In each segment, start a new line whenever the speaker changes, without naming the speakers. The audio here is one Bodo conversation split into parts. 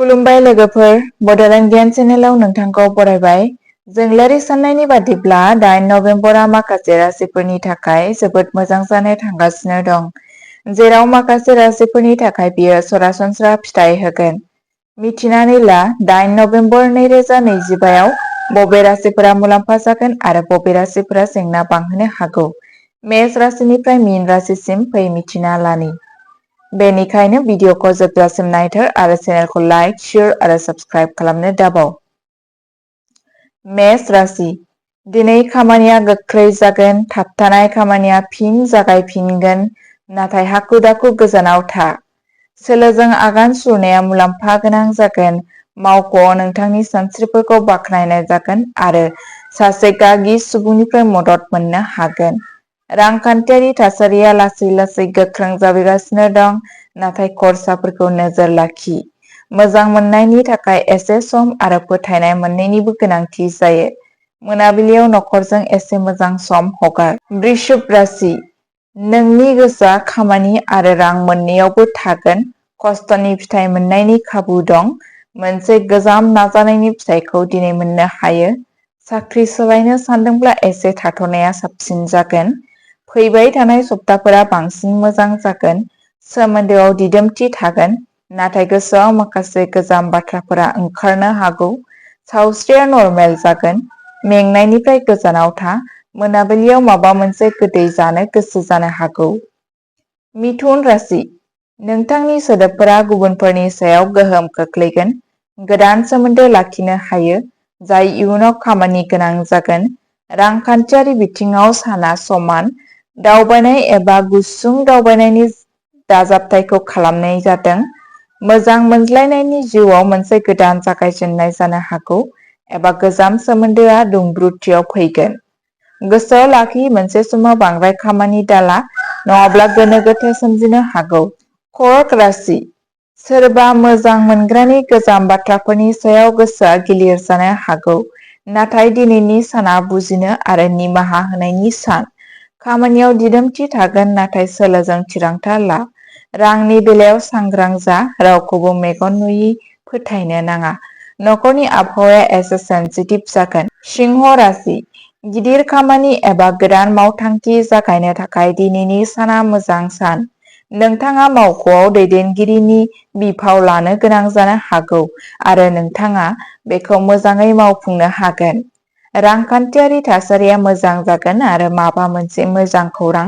खुलुमबाय लोगोफोर, बड'लेण्ड गियान चेनेलाव नोंथांखौ बरायबाय। जोंलारि साननायनि बादिब्ला 8 नभेम्बरा माखासे राशिफोरनि थाखाय जोबोद मोजां जानो थांगासिनो दं, जेराव माखासे राशिफोरनि थाखाय बियो सरासनस्रा फिथाइ होगोन। मिथिनानै ला 8 नभेम्बर 2025 आव बबे राशिफोरा मुलाम्फा जागोन आरो बबे राशिफोरा जेंना बांहोनो हागौ। मेष राशिनिफ्राय मीन राशिसिम फै मिथिना लानि। बेनिखायनो भिडिअखौ जोबजासिम नायथार आरो चेनेलखौ लाइक, शेयार आरो साबस्क्राइब खालामनो दाबाव। मेष राशि, दिनै खामानिया गोख्रै जागोन, थाबथानाय खामानिया फिन जागायफिनगोन, नाथाय हाखु-दाखु गोजानाव था। सोलोजों आगान सुरनाया मुलाम्फा गोनां जागोन। मावख'आव नोंथांनि सानस्रिफोरखौ बाख्नायनाय जागोन आरो सासे गागि सुबुंनिफ्राय मदद मोननो हागोन। रांखान्थियारि थासारिया लासै-लासै गोख्रों जाबोगासिनो दं, नाथाय खरसाफोरखौ नोजोर लाखि। मोजां मोननायनि थाखाय एसे सम आरो फोथायनाय मोन्नैनिबो गोनांथि जायो। मोनाबिलियाव नखरजों एसे मोजां सम हगार। वृषभ राशि, नोंनि गोसोआ खामानि आरो रां मोन्नैयावबो थागोन। खस्थ'नि फिथाइ मोननायनि खाबु दं। मोनसे गोजाम नाजानायनि फिथाइखौ दिनै मोननो हायो। साख्रि सोलायनो सानदोंब्ला एसे थाथ'नाया साबसिन जागोन। फैबाय थानाय सप्ताफोरा बांसिन मोजां जागोन। सोमोन्दोआव दिदोमथि थागोन, नाथाय गोसोआव माखासे गोजाम बाथ्राफोरा ओंखारनो हागौ। सावस्रिया नर्मेल जागोन। मेंनायनिफ्राय गोजानाव था। मोनाबिलियाव माबा मोनसे गोदै जानो गोसो जानो हागौ। मिथुन राशि, नोंथांनि सोदोबफोरा गुबुनफोरनि सायाव गोहोम खोख्लैगोन। गोदान सोमोन्दो लाखिनो हायो, जाय इयुनाव खामानि गोनां जागोन। रांखान्थियारि बिथिङाव साना समान। दावबायनाय एबा गुसुं दावबायनायनि दाजाबथायखौ खालामनाय जादों। मोजां मोनज्लायनायनि जिउआव मोनसे गोदान जागायजेननाय जानो हागौ, एबा गोजाम सोमोन्दोआ दुंब्रुदथियाव फैगोन। गोसोआव लाखि, मोनसे समाव बांद्राय खामानि दाला, नङाब्ला गोनो-गोथो सोमजिनो हागौ। कर्क राशि, सोरबा मोजां मोनग्रानि गोजाम बाथ्राफोरनि सायाव गोसोआ गिलिर जानो हागौ, नाथाय दिनैनि साना बुजिनो आरो निमाहा होनायनि सान। खामानियाव दिदोमथि थागोन, नाथाय सोलोजों थिरांथा ला। रांनि बेलायाव सांग्रां जा, रावखौबो मेगन नुयि फोथायनो नाङा। नखरनि आबहावाया एसे सेन्सिटिभ जागोन। सिंह राशि, गिदिर खामानि एबा गोदान मावथांखि जागायनो थाखाय दिनैनि साना मोजां सान। नोंथाङा मावख'आव दैदेनगिरिनि बिफाव लानो गोनां जानो हागौ आरो नोंथाङा बेखौ मोजाङै मावफुंनो हागोन। रांखान्थियारि थासारिया मोजां जागोन आरो माबा मोनसे मोजां खौरां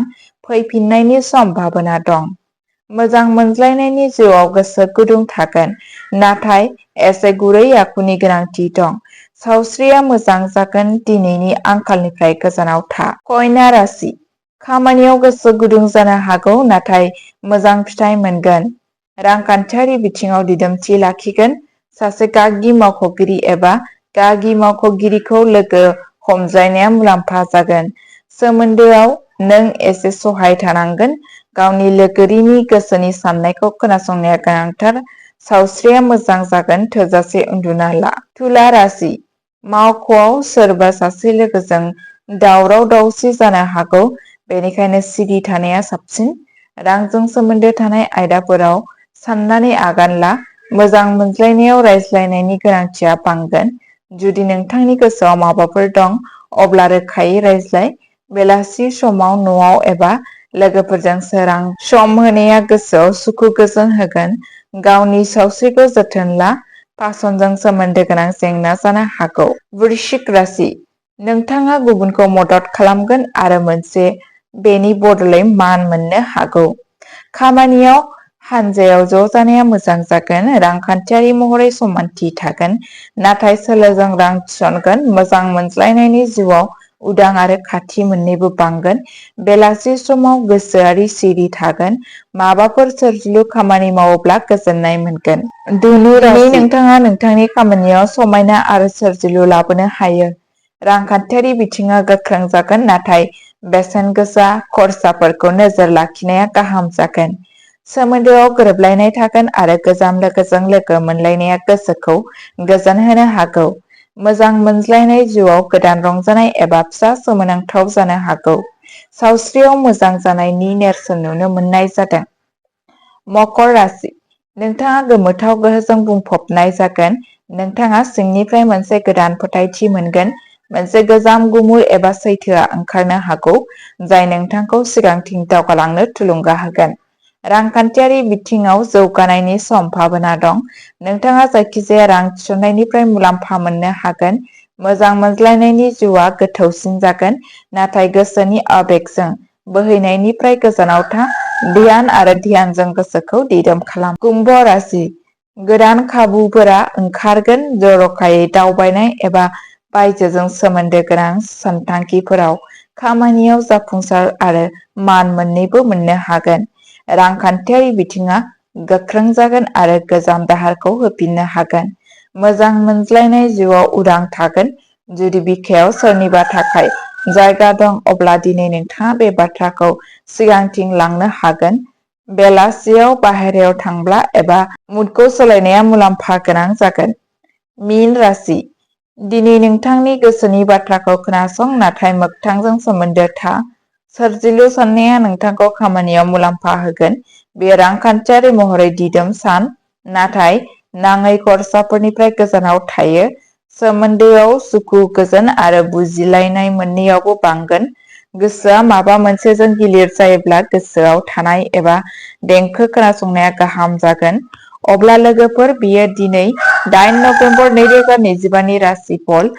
फैफिन्नायनि सम्भाबना दं। मोजां मोनज्लायनायनि जिउआव गोसो गुदुं थागोन, नाथाय एसे गुरै आखुनि गोनांथि दं। सावस्रिया मोजां जागोन, दिनैनि आंखालनिफ्राय गोजानाव था। कन्या राशि, खामानियाव गोसो गुदुं जानो हागौ, नाथाय मोजां फिथाइ मोनगोन। रांखान्थियारि बिथिङाव दिदोमथि लाखिगोन। सासे गागि मावख'गिरि एबा गागि मावख'गिरिखौ लोगो हमज्लायनाया मुलाम्फा जागोन। सोमोन्दोआव नों एसे सहाय थानांगोन। गावनि लोगोरिनि गोसोनि साननायखौ खोनासंनाया गोनांथार। सावस्रिया मोजां जागोन, थोजासे उन्दुना ला। तुला राशि, मावख'आव सोरबा सासे लोगोजों दावराव-दावसि जानो हागौ, बेनिखायनो सिरि थानाया साबसिन। रांजों सोमोन्दो थानाय आयदाफोराव साननानै आगान ला। मोजां मोनज्लायनायाव रायज्लायनायनि गोनांथिया बांगोन। जुदि नोंथांनि गोसोआव माबाफोर दं, अब्ला रोखायै रायज्लाय। बेलासि समाव न'आव एबा लोगोफोरजों सोरां सम होनाया गोसोआव सुखु गोजोन होगोन। गावनि सावस्रिखौ जोथोन ला। पाचनजों सोमोन्दो गोनां जेंना जानो हागौ। वृश्चिक राशि, नोंथाङा गुबुनखौ मदद खालामगोन आरो मोनसे बेनि बदलै मान मोननो हागौ। खामानियाव हानजायाव ज' जानाया मोजां जागोन। रांखान्थियारि महरै समानथि थागोन, नाथाय सोलोजों रां थिसनगोन। मोजां मोनज्लायनायनि जिउआव उदां आरो खाथि मोन्नैबो बांगोन। बेलासि समाव गोसोआरि सिरि थागोन। माबाफोर सोरजिलु खामानि मावोब्ला गोजोननाय मोनगोन। धनु राशि, नोंथाङा नोंथांनि खामानियाव समायना आरो सोरजिलु लाबोनो हायो। रांखान्थियारि बिथिङा गोख्रों जागोन, नाथाय बेसेन गोसा खरसाफोरखौ नोजोर लाखिनाया गाहाम जागोन। सोमोन्दोआव गोरोबलायनाय थागोन आरो गोजाम लोगोजों लोगो मोनलायनाया गोसोखौ गोजोन होनो हागौ। मोजां मोनज्लायनाय जिउआव गोदान रंजानाय एबा फिसा सोमोनांथाव जानो हागौ। सावस्रियाव मोजां जानायनि नेरसोन नुनो मोननाय जादों। मकर राशि, नोंथाङा गोमोथाव गोहोजों बुंफबनाय जागोन। नोंथाङा सिंनिफ्राय मोनसे गोदान फोथायथि मोनगोन। मोनसे गोजाम गुमुर एबा सैथोआ ओंखारनो हागौ जाय नोंथांखौ सिगांथिं दावगालांनो थुलुंगा होगोन। रांखान्थियारि बिथिङाव जौगानायनि सम्भाबना दं। नोंथाङा जायखिजाया रां थिसननायनिफ्राय मुलाम्फा मोननो हागोन। मोजां मोनज्लायनायनि जिउआ गोथौसिन जागोन, नाथाय गोसोनि आबेगजों बोहैनायनिफ्राय गोजानाव था। ध्यान आरो ध्यानजों गोसोखौ दिदोम खालाम। कुम्भ राशि, गोदान खाबुफोरा ओंखारगोन, जर'खायै दावबायनाय एबा बायजोजों सोमोन्दो गोनां सानथांखिफोराव खामानियाव जाफुंसार आरो मान मोन्नैबो मोननो हागोन। रांखान्थियारि बिथिङा गोख्रों जागोन आरो गोजाम दाहारखौ होफिननो हागोन। मोजां मोनज्लायनाय जिउआव उदां थागोन। जुदि बिखायाव सोरनिबा थाखाय जायगा दं, अब्ला दिनै नोंथाङा बे बाथ्राखौ सिगांथिं लांनो हागोन। बेलासियाव बाहेरायाव थांब्ला एबा मुडखौ सोलायनाया मुलाम्फा गोनां जागोन। मीन राशि, दिनै नोंथांनि गोसोनि बाथ्राखौ खोनासं, नाथाय मोगथांजों सोमोन्दो था। सोरजिलु साननाया नोंथांखौ खामानियाव मुलाम्फा होगोन। बेयो रांखान्थियारि महरै दिदोम सान, नाथाय नाङै खरसाफोरनिफ्राय गोजानाव थायो। सोमोन्दोआव सुखु, गोजोन आरो बुजिलायनाय मोन्नैआवबो बांगोन। गोसोआ माबा मोनसेजों गिलिर जायोब्ला गोसोआव थानाय एबा देंखो खोनासंनाया गाहाम जागोन। अब्ला लोगोफोर, बेयो दिनै 8 नभेम्बर 2025 नि राशिफल।